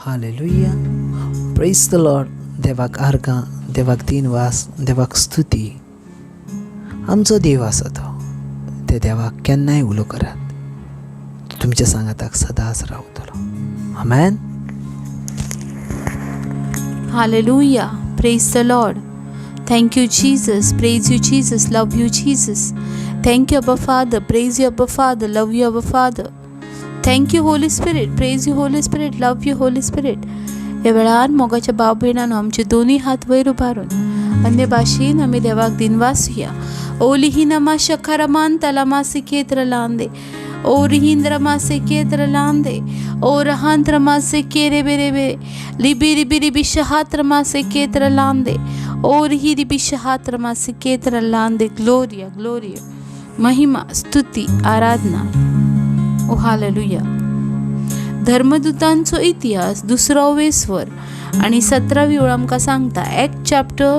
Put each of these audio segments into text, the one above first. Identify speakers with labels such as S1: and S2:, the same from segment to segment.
S1: Hallelujah, प्रेज the Lord. देवाक आर्गां, देवाक दिनवास, देवाक स्तुती. आमचो देव आसा तो, ते देवाक केन्नाय उलो करात, तुमच्या सांगाताक सदांच रावतलो. आमेन.
S2: Hallelujah. Praise the Lord. Thank you, Jesus. Praise you, Jesus. Love you, Jesus. Thank you, Abba Father. Praise you, Abba Father. Love you, Abba Father. Thank you, Holy Spirit. Praise you, Holy Spirit. Love you, Holy Spirit. ह्या वेळार मोगाच्या भाव भयणानो, आमचे दोनूय हात वयर उबारून अन्य भाशेन आमी देवाक दिनवासुया. ओलिही नमा शखरमान तलमा सिकेत्र लांदे ओरिहिंद्रमा सेकेत्र लांदे ओरहांत्रमा सेकेरे बेरे बे लिबिरि बिरि बिशहात्रमा सेकेत्र लांदे ओरहिरि बिशहात्रमा सेकेत्र लांदे. ग्लोरिया, ग्लोरिया, महिमा, स्तुती, आराधना. ओ हालेलुया. धर्मदूतांचो इतिहास दुसरो वेस्वर आणि 17वी ओळ आमकां सांगता, Act chapter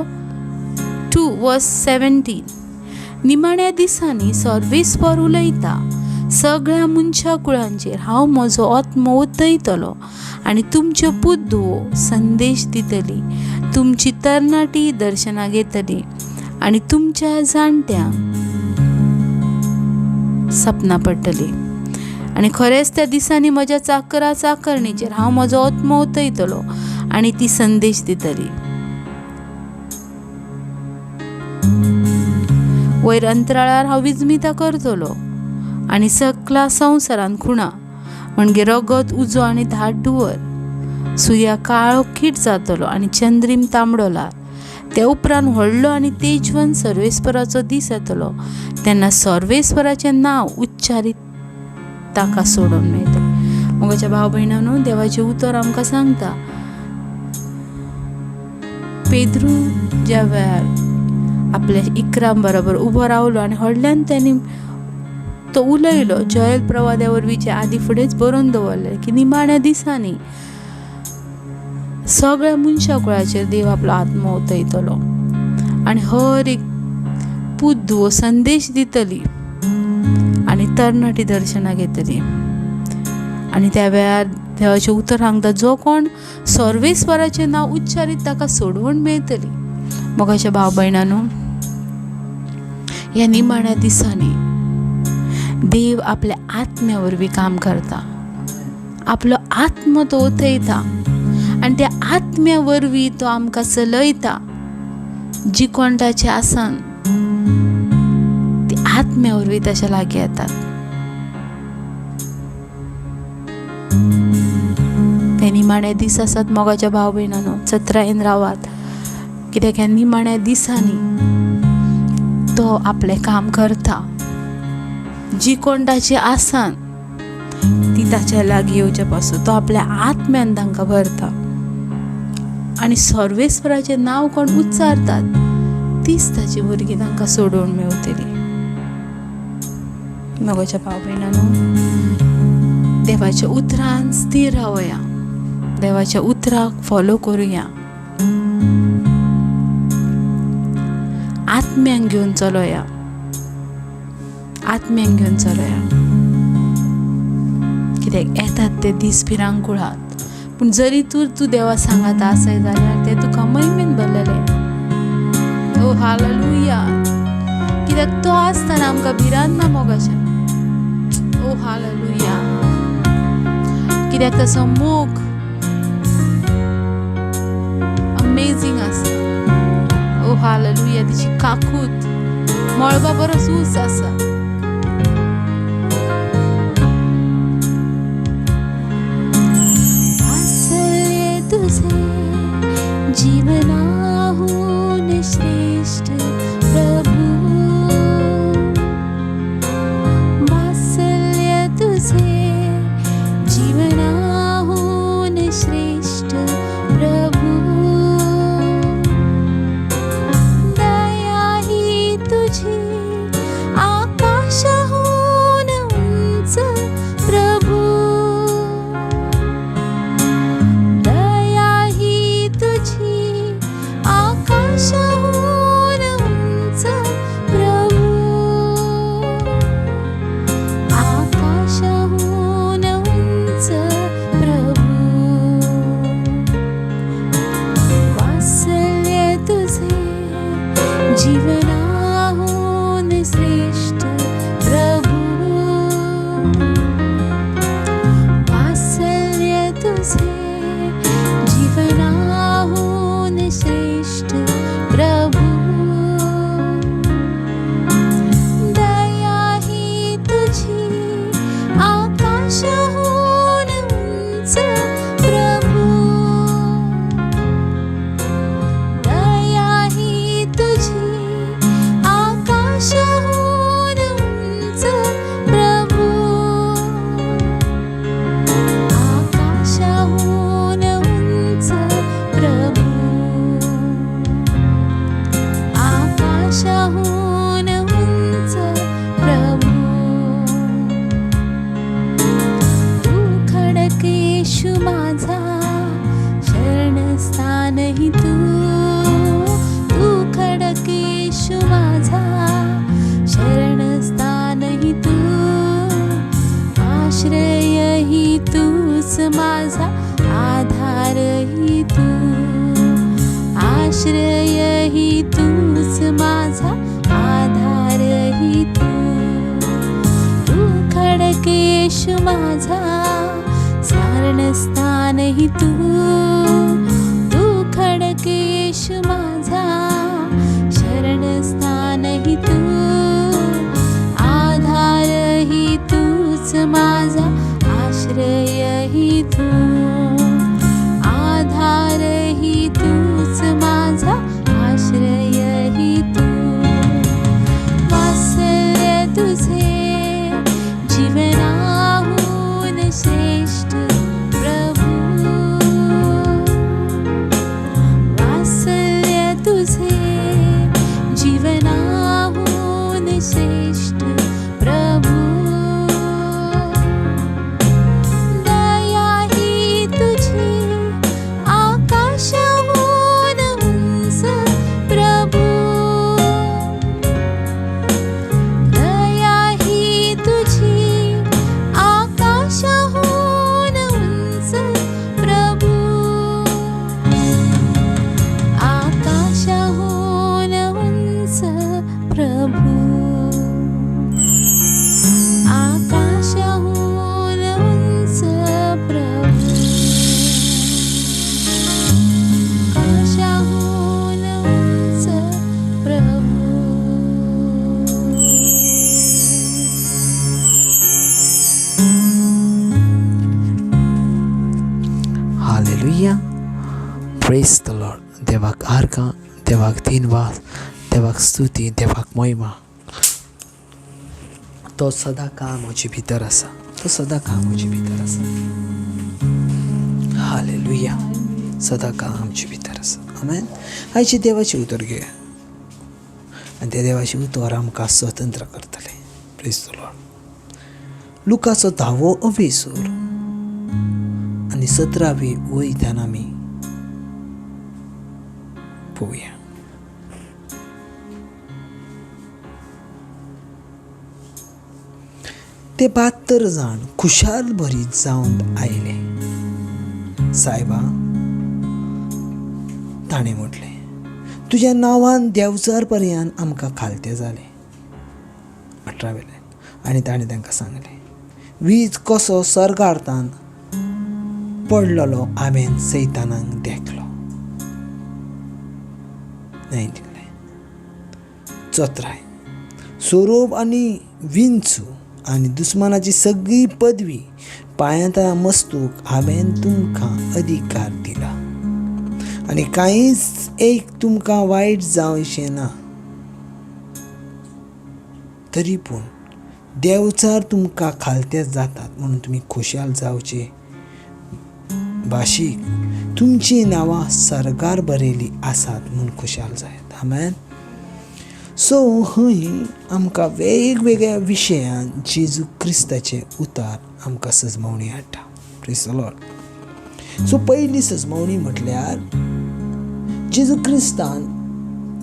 S2: 2 verse 17, निमाण्या दिसांनी सर्वेस्पर उलयता, सगळ्या मनशा कुळांचेर हांव म्हजो आत्मो ओतयतलो आनी तुमच्यो पूत धुवो संदेश दितली, तुमची तरणाटी दर्शनां घेतली आनी तुमच्या जाणट्यांक सपनां पडटली. आनी खरेंच त्या दिसांनी म्हज्या चाकरा चाकरणीचेर हांव म्हजो आत्मो ओतयतलो आनी ती संदेश दितली. वयर अंतराळार हांव विजमिता करतलो आनी सकला संवसारान खुणा म्हणजे रगत, उजो आनी धाट धुंवर. सुर्या काळो कीट जातलो आनी चंद्रीम तांबडो लाल. त्या उपरांत व्हडलो आनी तेजवंत सर्वेस्पराचो दीस येतलो, तेन्ना सर्वेस्पराचें नांव उच्चारीत ताका सोडून मेळटलें. मोगाच्या भाव भयणांनो, देवाचें उतर आमकां सांगता, पेद्रू ज्या वेळार आपल्या इकरां बरोबर उबो रावलो आनी व्हडल्यान ताणें तो उलयलो, जॉयल प्रवाद्या वरवीं जे आदी फुडेंच बरोवन दवरलें की निमाण्या दिसांनी सगळ्या मनशा कुळाचेर देव आपलो आत्मो ओतयतलो आनी हर एक पूत धुवो संदेश दितली आनी तरणाटी दर्शनां घेतली. आनी त्या वेळार देवाचें उतर सांगता, जो कोण सर्वेस्वराचें नांव उच्चारीत ताका सोडवण मेळटली. मोगाच्या भाव भयणांनो, ह्या निमाण्या दिसांनी देव आपल्या आत्म्या वरवीं काम करता. आपलो आत्मो तो ओतयता आनी त्या आत्म्या वरवीं तो आमकां चलयता. जी कोण ताचे आसान ती आत्म्या वरवीं ताच्या लागीं येतात. ते निमाणे दीस आसात मोगाच्या भाव भयणांनो, चत्रायेन रावात, कित्याक ह्या निमाण्या दिसांनी तो आपलें काम करता. जी कोण ताची आसान ती ताच्या लागीं येवचे पासून तो आपल्या आत्म्यान तांकां भरता आनी सर्वेस्पराचें नांव कोण उच्चारतात तीच ताची भुरगीं तांकां सोडोवन मेवतली. मोगाच्या भाव भयणांनो, देवाच्या उतरान स्थीर रावया, देवाच्या उतराक फॉलो करुया, आत्म्यांक घेवन चलोया, आत्म्यांक घेवन चलोया. कित्याक येतात ते दीस भिरांकुळात, पूण जरी तूं तूं देवा सांगात आसय जाल्यार ते तुका महिमेन भरलेले. ओ हालेलुया. कित्याक तो आसतना आमकां भिरांत ना मोगाच्या. ओ हालेलुया. कित्याक ताचो मोग अमेझींग आसा. ओ हालेलुया. तिची काकूत मळबा परस ऊंच आसा. वात्सल्य तुझे जीवनाहून श्रेष्ठ प्रभू, वात्सल्य तुझे जीवनाहून श्रेष्ठ प्रभू, दया ही तुझी आकाशाहून उंच प्रभू, दया ही तुझी आकाशाहून उंच प्रभू, आकाशाहून उंच प्रभू. शरणस्थानही तू, तू खडक येशू माझा, शरणस्थानही तू, आश्रयही तूच माझा, आधारही तू, आश्रयही तूच माझा, आधारही तू, तू खडक येशू माझा, शरणस्थानही तू, तू खडक येशू माझा, शरणस्थानही तू, आधारही तूच माझा, आश्रयही तू, आधारही तूच माझा, आश्रयही तू, वात्सल्य तुझे जीवनाहून श्रेष्ठ प्रभू, वात्सल्य तुझे जीवनाहून श्रेष्ठ प्रभू, दया ही तुझी आकाशाहून उंच प्रभू, दया ही तुझी आकाशाहून उंच प्रभू, आकाशाहून उंच प्रभू, आकाशाहून उंच प्रभू, आकाशाहून उंच प्रभू.
S1: हालेलुया, प्रेज the Lord. देवाक आर्गां, देवाक दिनवास, देवाक स्तुती, देवाक महिमा. तो सदां काळ म्हजे भितर आसा, तो सदां काळ म्हजे भितर आसा. हालेलुया, सदां काळ आमचे भितर आसा. आमेन. आयचे देवाचें उतर घेवया आनी त्या देवाचें उतर आमकां स्वतंत्र करतलें. Praise the Lord. लुकाचो 10वो अवेसूर आनी 17वी वयल्यान आमी पळोवया. ते 72 जाण खुशाल भरीत जावन आयले. सायबा, ताणें म्हटलें, तुज्या नांवान देंवचार पर्यंत आमकां खालते जाले. 18वेल्यान आनी ताणें तांकां सांगलें, वीज कसो सर्गार्थान पडलेलो हांवें सैतानाक देखलो. 19 चत्राय, सोरोप आनी विंचू आनी दुस्मानाची सगळी पदवी पांयांत मस्तूक हांवें तुमकां अधिकार दिला आनी कांयच एक तुमकां वायट जावचें ना. तरी पूण देंवचार तुमकां खालते जातात म्हणून तुमी खोशाल जावचे भाशीक तुमचीं नांवां सर्गार बरयलीं आसात म्हूण खुशाल जायात. आमेन. सो हय आमकां वेगवेगळ्या विशयान जेजू क्रिस्ताचें उतार आमकां सजमवणी हाडटा. Praise the Lord. सो पयली सजमवणी म्हटल्यार जेजू क्रिस्तान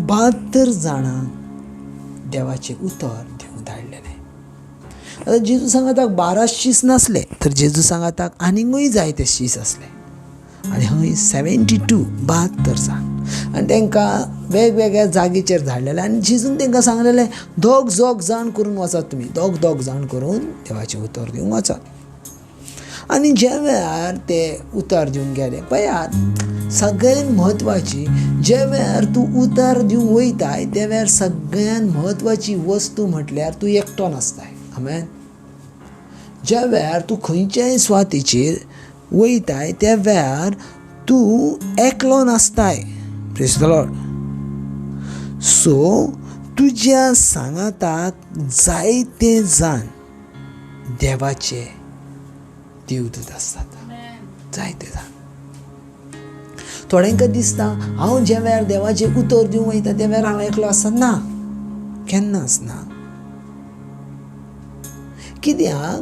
S1: 72 जाणांक देवाचें उतर दिवंक धाडलेलें. आतां जेजू सांगाताक 12 शीस नासले तर जेजू सांगाताक आनीकूय जायते शीस आसले आनी हय 72 72 जाण आनी तांकां वेगवेगळ्या जागेचेर धाडलेले आनी जेजून तांकां सांगलेलें, दोग जोग जाण करून वचात तुमी, दोग दोग जाण करून देवाचें उतर दिवंक वचात. आनी ज्या वेळार ते उतर दिवंक गेले, पळयात सगळ्यान म्हत्वाची, ज्या वेळार तूं उतर दिवंक वयताय त्या वेळार सगळ्यान म्हत्वाची वस्तू म्हटल्यार तूं एकटो नासताय. आमेन. ज्या वेळार तूं खंयच्याय सुवातेचेर वयताय त्या वेळार तूं एकलो नासताय. Praise the Lord. सो तुज्या सांगाताक जायते जाण देवाचे देवदूत आसतात, जायते जाण. थोड्यांक दिसता हांव ज्या वेळार देवाचें उतर दिवंक वयता त्या वेळार हांव एकलो आसता. ना, केन्नाच ना. कित्याक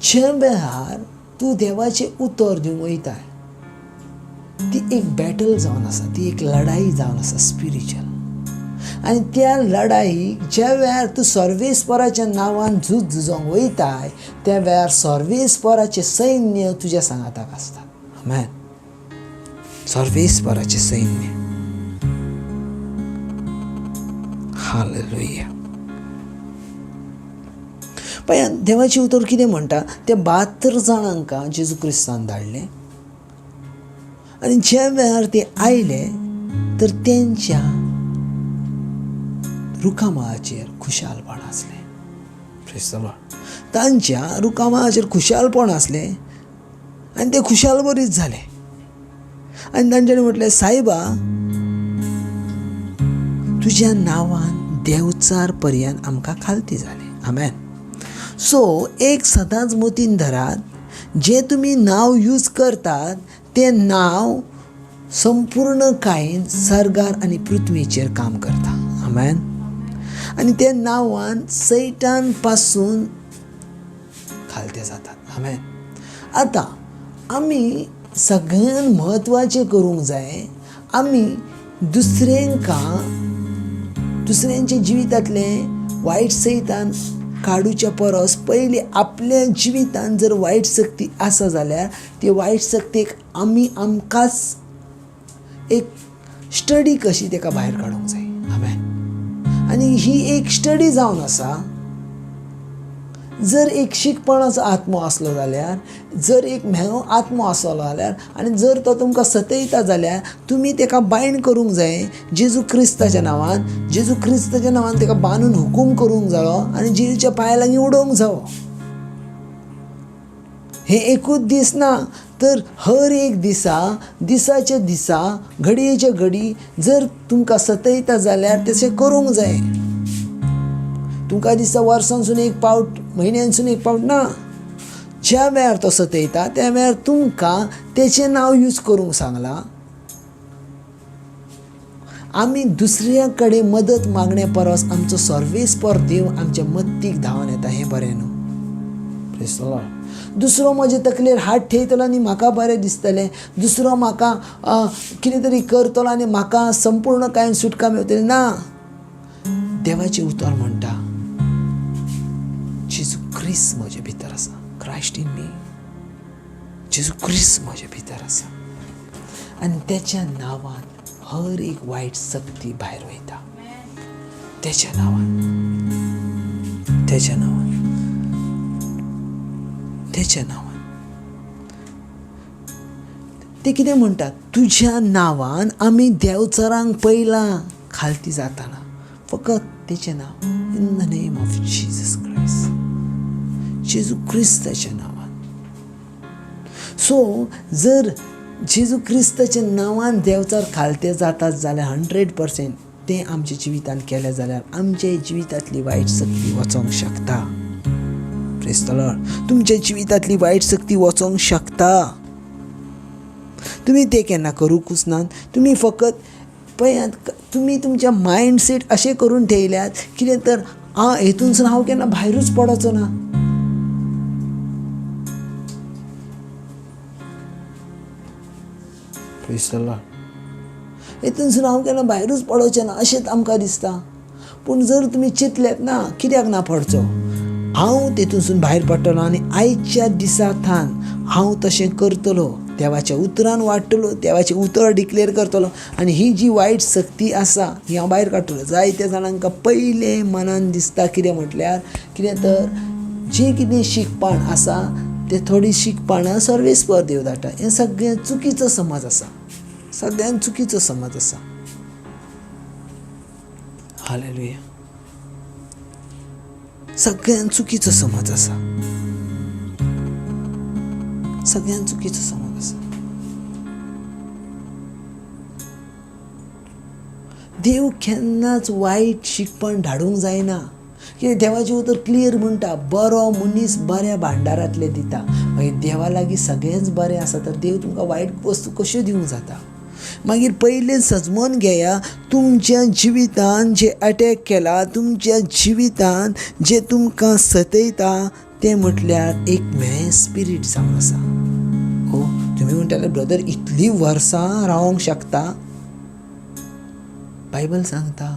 S1: ज्या वेळार तूं देवाचें उतर दिवंक वयताय ती एक बॅटल जावन आसा, ती एक लढाई जावन आसा स्पिरिच्युअल. आनी त्या लढाईक ज्या वेळार तूं सर्वेस्पराच्या नांवान झूज झुजोंक वयताय त्या वेळार सर्वेस्पराचें सैन्य तुज्या सांगाताक आसता. आमेन. सर्वेस्पराचें सैन्य. हालेलुया. पळय देवाचें उतर कितें म्हणटा, त्या 72 जाणांक जेजू क्रिस्तान धाडलें आनी ज्या वेळार ते आयले तर तेंच्या रुखामळाचेर खुशालपण आसलें. तांच्या रुखामळाचेर खुशालपण आसलें आनी ते खुशाल बरीच जाले. आनी तांच्यांनी म्हटलें, सायबा तुज्या नांवान देवचार पर्यंत आमकां खालती जालें. आमेन. सो एक सदांच मतीन धरात, जें तुमी नांव यूज करतात तें नांव संपूर्णकायेन सर्गार आनी पृथ्वीचेर काम करता. आमेन. आनी त्या नांवान सैतान पासून खालते जातात. आमेन. आतां आमी सगळ्यान म्हत्वाचें करूंक जाय, आमी दुसऱ्यांच्या जिवितांतलें वायट सैतान काडूच्या परस पयलीं आपल्या जिवितांत जर वायट शक्ती आसा जाल्यार ते वायट शक्तीक आमी आमकांच एक स्टडी कशी ताका भायर काडूंक जाय. आमेन. आनी ही एक स्टडी जावन आसा. जर एक शिकपणाचो आत्मो आसलो जाल्यार, जर एक म्हेळो आत्मो आसलो जाल्यार आनी जर तो तुमकां सतयता जाल्यार तुमी ताका बायंड करूंक जाय जेजू क्रिस्ताच्या नांवान. जेजू क्रिस्ताच्या नांवान ताका बांदून हुकूम करूंक जायो आनी जेजूच्या पांया लागीं उडोवंक जावो. हें एकूच दीस ना तर हर एक दिसा, दिसाच्या दिसा, घडयेच्या घडी जर तुमकां सतयता जाल्यार तशें करूंक जाय. तुमकां दिसता वर्सांसून एक पावट, म्हयन्यानसून एक पावट ना, ज्या वेळार तो सतयता त्या वेळार तुमकां तेचें नांव यूज करूंक सांगलां. आमी दुसऱ्या कडेन मदत मागणे परस आमचो सर्वेस्पर देव आमच्या मत्तीक धांवन येता, हें बरें न्हू. Praise the Lord. दुसरो म्हजे तकलेर हात ठेयतलो आनी म्हाका बरें दिसतलें, दुसरो म्हाका कितें तरी करतलो आनी म्हाका संपूर्ण कांय सुटका मेळटली ना. देवाचें उतर म्हणटा जेजू क्रिस्त म्हजे भितर आसा, क्रायस्ट इन मी, जेजू क्रिस्त म्हजे भितर आसा आनी तेच्या नांवान हर एक वायट शक्ती भायर वयता. तेच्या नांवान, तेच्या नांवान, तेच्या नांवान. ते कितें म्हणटात, तुज्या नांवान आमी देवचारांक पयलां खालती जाताना. फकत तेचें नांव, in the name of Jesus Christ, जेजू क्रिस्ताच्या नांवान. सो जर जेजू क्रिस्ताच्या नांवान देवचार खालते जातात जाल्यार 100% तें आमच्या जिवितांत केलें जाल्यार आमच्या जिवितांतली वायट शक्ती वचोंक शकता. Praise the Lord. तुमच्या जिवितांतली वायट शक्ती वचोंक शकता. तुमी तें केन्ना करूंकूच नात. तुमी फकत पळयात, तुमी तुमच्या मायंडसेट अशें करून ठेयल्यात कितें तर हेतूनसून हांव केन्ना भायरूच पडचो ना. Praise the Lord. हेतूनसून हांव केन्ना भायरूच पडोचें ना अशेंच आमकां दिसता. पूण जर तुमी चिंतलेत ना कित्याक ना पडचो, हांव तेतूनसून भायर पडटलो आनी आयच्या दिसा थान हांव तशें करतलो, देवाच्या उतरान वाडटलो, देवाचें उतर डिक्लेर करतलो आनी ही जी वायट शक्ती आसा ही हांव भायर काडटलो. जायत्या जाणांक पयलें मनान दिसता कितें म्हटल्यार कितें तर जें कितें शिकपाण आसा तें थोडी शिकपाणां सर्वेस्पर देव धाडटा. हें सगळें चुकीचो समज आसा, सगळ्यान चुकीचो समज आसा. हालेलुया. सगळ्यान चुकीचो समज आसा, सगळ्यान चुकीचो समज आसा. देव केन्नाच वायट शिकपण धाडूंक जायना. कित्याक देवाचें उतर क्लियर म्हणटा, बरो मनीस बऱ्या भांडारांतलें दिता. मागीर देवा लागीं सगळेंच बरें आसा तर देव तुमकां वायट वस्तू कश्यो दिवंक जाता? मागीर पयलें सजमोन घेया, तुमच्या जिवितान जे अटॅक केला, तुमच्या जिवितान जे तुमकां सतयता तें म्हटल्यार एक म्हेळें स्पिरीट जावन आसा. हो तुमी तुमी म्हणटाले ब्रदर इतलीं वर्सां रावंक शकता? बायबल सांगता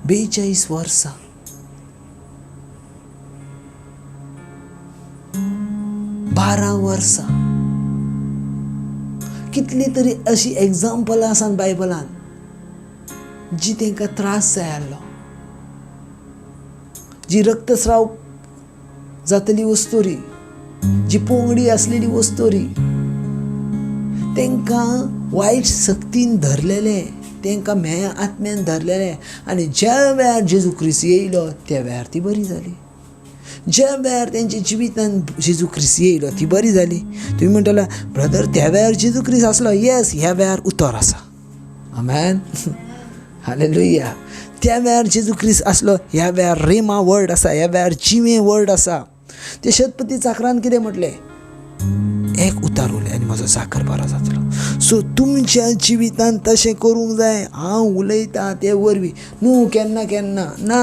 S1: 42 वर्सां. 12 वर्सां. कितली तरी अशी एग्जाम्पलां आसात बायबलान जी तांकां त्रास जाय आसलो, जी रक्तस्राव जातली वस्तोरी, जी पोंगडी आसलेली वस्तोरी, तांकां वायट सक्तीन धरलेले, तांकां म्हेळ्या आत्म्यान धरलेले. आनी ज्या वेळार जेजू क्रिस्त येयलो त्या वेळार ती बरी जाली. ज्या वेळार तेंच्या जिवितान जेजू क्रिस्त येयलो ती बरी जाली. तुमी म्हणटले ब्रदर त्या वेळार जेजू क्रिस्त आसलो. येस, ह्या वेळार उतर आसा. आमेन, हालेलुया. त्या वेळार जेजू क्रिस्त आसलो, ह्या वेळार रेमा वर्ड आसा, ह्या वेळार जिवे वर्ड आसा. ते शतपती चाकरान कितें म्हटलें? एक उतार उलय आनी म्हजो चाकर बरो जातलो. सो तुमच्या जिवितान तशें करूंक जाय. हांव उलयतां ते वरवीं न्हू केन्ना केन्ना ना.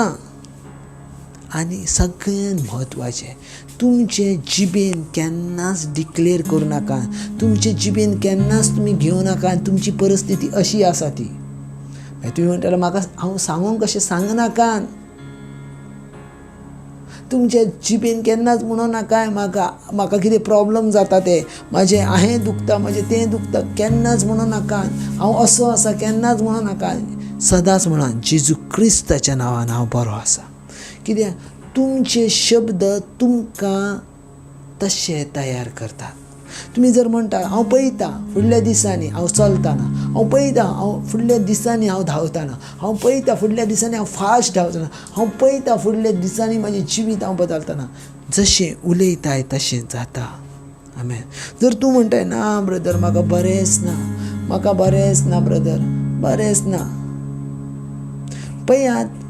S1: आनी सगळ्यान म्हत्वाचें, तुमचे जिबेन केन्नाच डिक्लेर करूं नाका, तुमचे जिबेन केन्नाच तुमी घेवं नाका तुमची परिस्थिती अशी आसा ती. मागीर तुमी म्हणटले म्हाका हांव सांगूंक कशें? सांगनाका. तुमच्या जिबेन केन्नाच म्हणू नाका म्हाका म्हाका कितें प्रॉब्लम जाता ते, म्हाजें हें दुखता, म्हाजें तें दुखता, केन्नाच म्हणू नाका. हांव असो आसा केन्नाच म्हणू नाका. सदांच म्हणा जेजू क्रिस्ताच्या नांवान हांव बरो आसा. कित्याक तुमचे शब्द तुमकां तशे तयार करतात. तुमी जर म्हणटा हांव पळयतां फुडल्या दिसांनी हांव चलतना, हांव पळयतां हांव फुडल्या दिसांनी हांव धांवतना, हांव पळयतां फुडल्या दिसांनी हांव फास्ट धांवतना, हांव पळयतां फुडल्या दिसांनी म्हाजें जिवीत हांव बदलतना, जशें उलयताय तशें जाता. आमेन. जर तूं म्हणटाय ना ब्रदर म्हाका बरेंच ना, म्हाका बरेंच ना ब्रदर, बरेंच ना, पळयात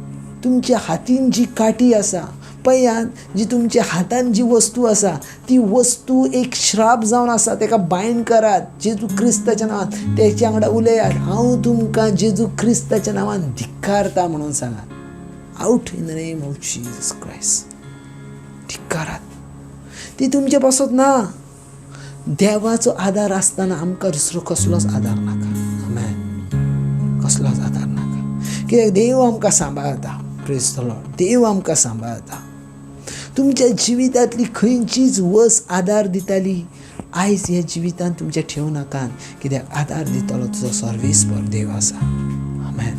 S1: तुमच्या हातीन जी काठी आसा, पळयात जी तुमच्या हातान जी वस्तू आसा ती वस्तू एक श्राप जावन आसा, ताका बायंड करात जेजू क्रिस्ताच्या नांवान. तेच्या वांगडा उलयात, हांव तुमकां जेजू क्रिस्ताच्या नांवान धिक्कारता म्हणून सांगात. Out in the name of Jesus Christ. धिक्कारात. ती तुमचे पासत ना. देवाचो आदार आसतना आमकां दुसरो कसलोच आदार नाका. आमेन. कसलोच आदार नाका. कित्याक देव आमकां सांबाळता. Praise the Lord. देव आमकां सांबाळता. तुमच्या जिवितांतली खंयचीच वस आदार दिताली आयज ह्या जिवितांत तुमच्या ठेवू नाका. कित्याक आदार दितलो तुजो सर्वेस्पर देव आसा. आमेन.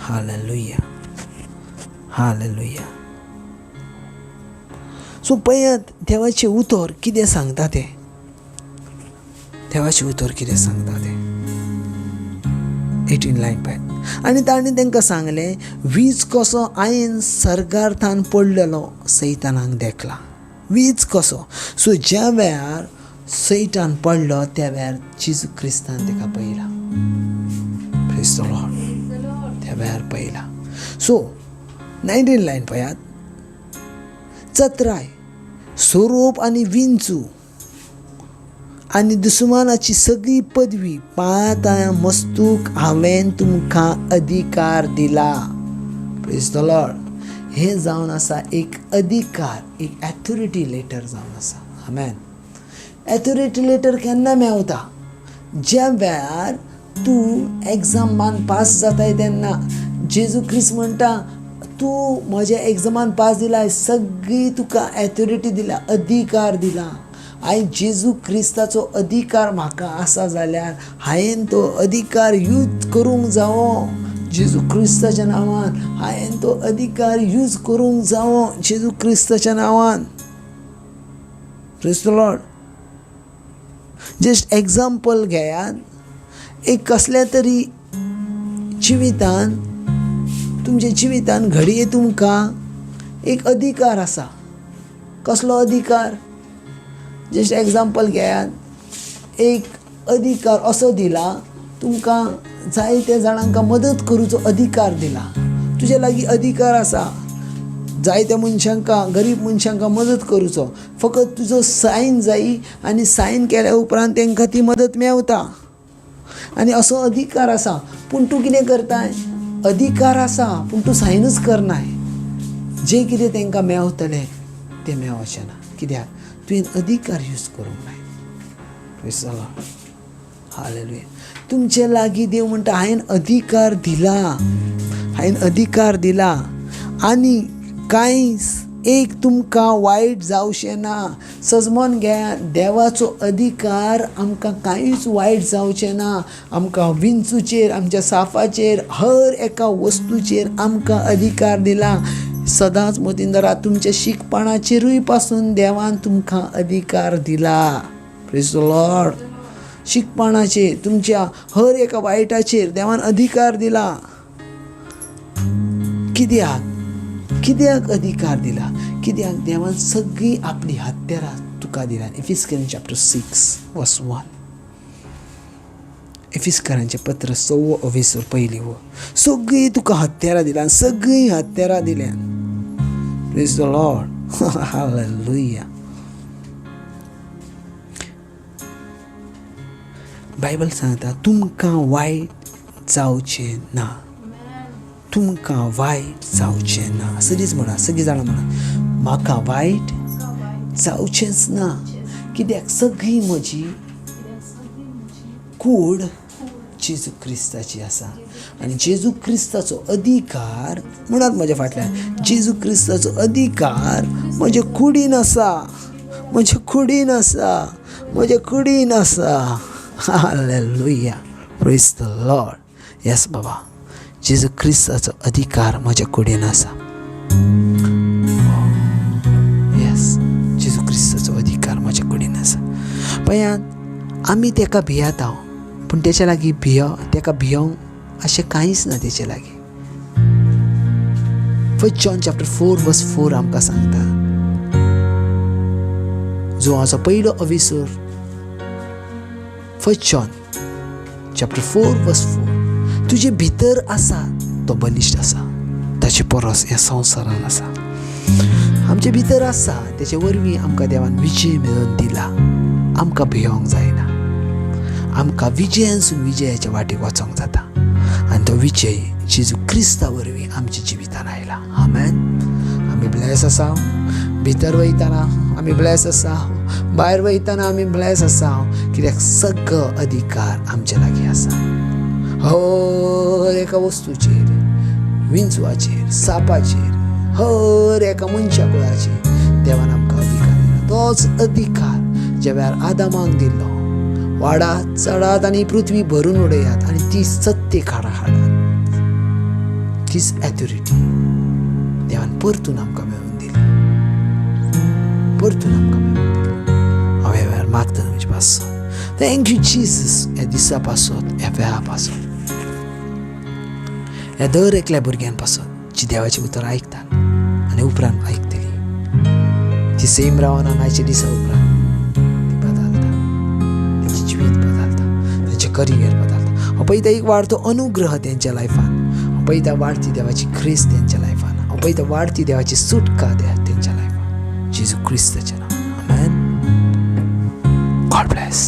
S1: Hallelujah, hallelujah. सो पळयात देवाचें उतर कितें सांगता तें, देवाचें उतर कितें सांगता तें. 18 लायन पळयात. आनी ताणें तांकां सांगलें, वीज कसो आयन सर्गार्थान पडलेलो सैतानाक देखला. वीज कसो. सो ज्या वेळार सैतान पडलो त्या वेळार जेजू क्रिस्तान ताका पळयला. Praise the Lord. त्या वेळार पळयला. सो 19 लायन पळयात. चत्राय सोरोप आनी विंचू आनी दुस्मानाची सगळी पदवी पांयां मस्तूक हांवें तुमकां अधिकार दिला. Praise the Lord. हें जावन आसा एक अधिकार, एक एथोरिटी लेटर जावन आसा. आमेन. एथोरिटी लेटर केन्ना मेवता? ज्या वेळार तूं एग्जामान पास जाताय तेन्ना. जेजू क्रिस्त म्हणटा तूं म्हज्या एग्जामान पास दिलाय, सगळी तुका एथोरिटी दिला, अधिकार दिला. हांवें जेजू क्रिस्ताचो अधिकार म्हाका आसा जाल्यार हांवें तो अधिकार यूज करूंक जावो जेजू क्रिस्ताच्या नांवान. हांवें तो अधिकार यूज करूंक जावो जेजू क्रिस्ताच्या नांवान. Praise the Lord. Just example घेयात, एक कसल्या तरी जिवितान, तुमच्या जिवितान घडये तुमकां एक अधिकार आसा. कसलो अधिकार? जस्ट एग्जाम्पल घेयात, एक अधिकार असो दिला तुमकां, जायत्या जाणांक मदत करूचो अधिकार दिला. तुजे लागीं अधिकार आसा जायत्या मनशांक, गरीब मनशांक मदत करूचो. फकत तुजो सायन जायी आनी सायन केल्या उपरांत तांकां ती मदत मेवता. आनी असो अधिकार आसा. पूण तूं कितें करताय? अधिकार आसा पूण तूं सायनूच करनाय. जें कितें तांकां मेवतलें तें मेवचें ना. कित्याक? तुवें अधिकार यूज करूंक नाय. Praise the Lord. Hallelujah. तुमचे लागीं देव म्हणटा हांवें अधिकार दिला, हांवें अधिकार दिला आनी कांय एक तुमकां वायट जावचें ना. सजमोन घेया, देवाचो अधिकार आमकां कांयच वायट जावचें ना. आमकां विंचूचेर, आमच्या साफाचेर, हर एका वस्तूचेर आमकां अधिकार दिला. सदांच मतीन धरात, तुमच्या शिकपणाचेरूय पासून देवान तुमकां अधिकार दिला. Praise the Lord. शिकपणाचेर, तुमच्या हर एका वायटाचेर देवान अधिकार दिला. कित्याक? कित्याक अधिकार दिला? कित्याक देवान सगळीं आपली हत्यारां तुका दिल्या. एफिस्करां चॅप्टर 6 वर्स 1, एफिस्करांचें पत्र 6वो अवेसर पयली वो, सगळीं तुका हत्यारां दिल्या, सगळीं हत्यारां दिल्या. Praise the Lord. Hallelujah. Bible सांगता तुमकां वायट जावचें ना, तुमकां वायट जावचें ना. सदींच म्हणा, सगळीं जाणां म्हणा, म्हाका वायट जावचेंच ना. कित्याक सगळी म्हजी कूड जेजू क्रिस्ताची आसा आनी जेजू क्रिस्ताचो अधिकार, म्हणात म्हज्या फाटल्यान, जेजू क्रिस्ताचो अधिकार म्हजे कुडीन आसा, म्हजे कुडीन आसा, म्हजे कुडीन आसा. Hallelujah. Praise the Lord. Yes बाबा, जेजू क्रिस्ताचो अधिकार म्हज्या कुडीन आसा. येस, जेजू क्रिस्ताचो अधिकार म्हज्या कुडीन आसा. पळयात, आमी तेका भियेता, पूण तेच्या लागीं तेका भियोंक अशें कांयच ना तेचे लागीं. 1 John chapter 4 verse 4 आमकां सांगता, जुवाचो पयलो अविसर, 1 John chapter 4 verse 4, तुजे भितर आसा तो बलिश्ट आसा, ताचे परस ह्या संवसारान आसा. आमचे भितर आसा, तेचे वरवीं आमकां देवान विजय मेळोवन दिला. आमकां भियोंक जायना, आमकां विजयानसून विजयाच्या वाटेक वचोंक जाता आनी तो विजय जेजू क्रिस्ता वरवीं आमच्या जिवितान आयला. आमेन. आमी ब्लेस आसा. भितर वयतना आमी ब्लेस आसा, भायर वयतना आमी ब्लेस आसा, कित्याक सगळो अधिकार आमचे लागीं आसा. हर एका वस्तूचेर, विंचवाचेर, सापाचेर, हर एका मनशा कुळाचेर देवान आमकां अधिकार दिला. तोच अधिकार ज्या वेळार आदामाक दिल्लो, वाडात चडात आनी पृथ्वी भरून उडयात आनी ती सत्य काडा हाडात, तीच ऑथॉरिटी देवान परतून आमकां मेळोवन दिली, परतून आमकां मेळोवन दिली. हांव ह्या वेळार मागता तुमचे पासत, thank you Jesus, ह्या दिसा पासत, ह्या वेळा पासत, ह्या दर एकल्या भुरग्यान पासत जी देवाचें उतर आयकतात आनी उपरांत आयकतली, ती सेम रावना आयच्या दिसा उपरांत ती बदलता, तेंचें जिवीत बदलता, तेंचें करियर बदलता. हांव पळयता एक वाडतो अनुग्रह तेंच्या लायफान, हांव पळयता वाडती देवाची क्रिस्त तेंच्या लायफान, हांव पळयता वाडती देवाची सुटका तेंच्या लायफान, जेजू क्रिस्ताच्या नांवान. आमेन. God bless.